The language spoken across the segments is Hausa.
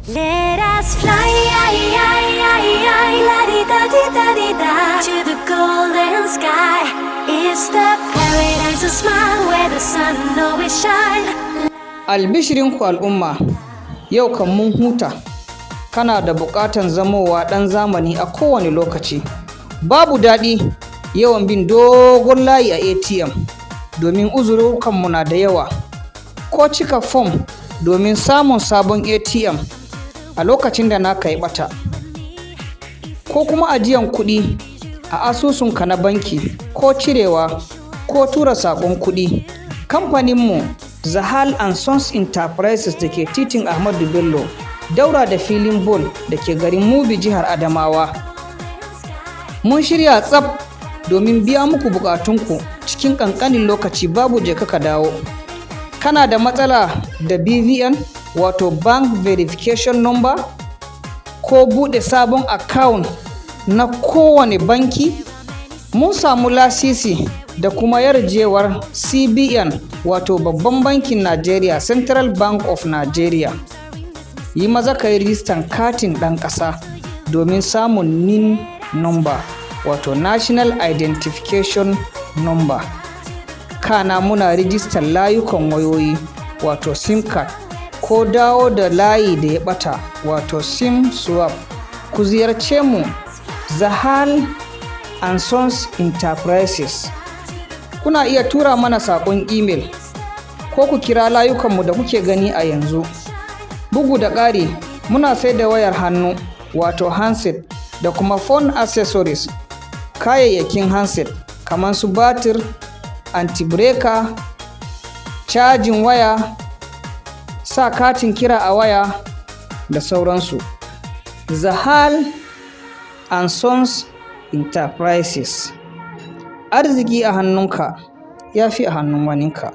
Let us fly, la di da di da di da, to the golden sky. It's the paradise of smile where the sun always shine. Albishirinku al'umma, yau kan mun huta. Kana da buƙatan zamowa ɗan zamani a kowane lokaci. Babu daɗi yawan bin dogon layi a ATM domin uzurukanmu na da yawa. Ko cika fom domin samun sabon ATM a lokacin da naka ya ɓata. Ko kuma ajiyan kuɗi a asusunka na banki ko cirewa ko tura saƙon kuɗi. Kamfaninmu Zahal and Sons Enterprises da ke titin Ahmadu Bello, daura da filin ball da ke garin Mubi, jihar Adamawa. Mun shirya tsaf domin biya muku buƙatunku cikin ƙanƙanin lokaci, babu je ka dawo. Kana da matsala da BVN, wato Bank Verification Number, ko buɗe sabon account na kowane banki? Mun samu lasisi da kuma yarjewar CBN, wato Babban Bankin Najeriya, Central Bank of Nigeria. Yi maza ka yi rijistan katin ɗan ƙasa domin samun NIN number, wato National Identification Number. Kana muna rijistan layukan wayoyi, wato SIM card, ko dawo da layi da ya ɓata, wato SIM swap. Ku ziyarce mu, Zahal and Sons Enterprises. Kuna iya tura mana saƙon email ko ku kira layukanmu da kuke gani a yanzu. Bugu da ƙari, muna sai da wayar hannu, wato handset, da kuma phone accessories, kayayyakin handset kamar su batir, anti-breaker, cajin waya, sa katin kira a waya da sauransu. Zahal and Sons Enterprises. Arziki a hannunka ya fi a hannun waninka,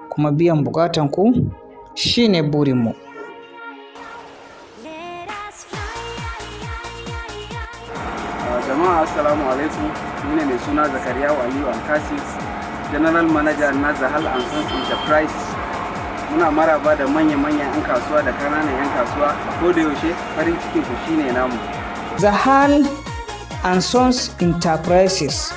kuma biyan bukatanku shine burinmu. Let us fly. Jama'a, assalamu alaikum. Ni ne mai suna Zakariya Aliyu Alkasi, General Manager na Zahal and Sons Enterprise. Muna maraba da manya-manyan 'yan kasuwa da kananan 'yan kasuwa. A koda yaushe farin cikin ku shine namu. Zahal and Sons Enterprises.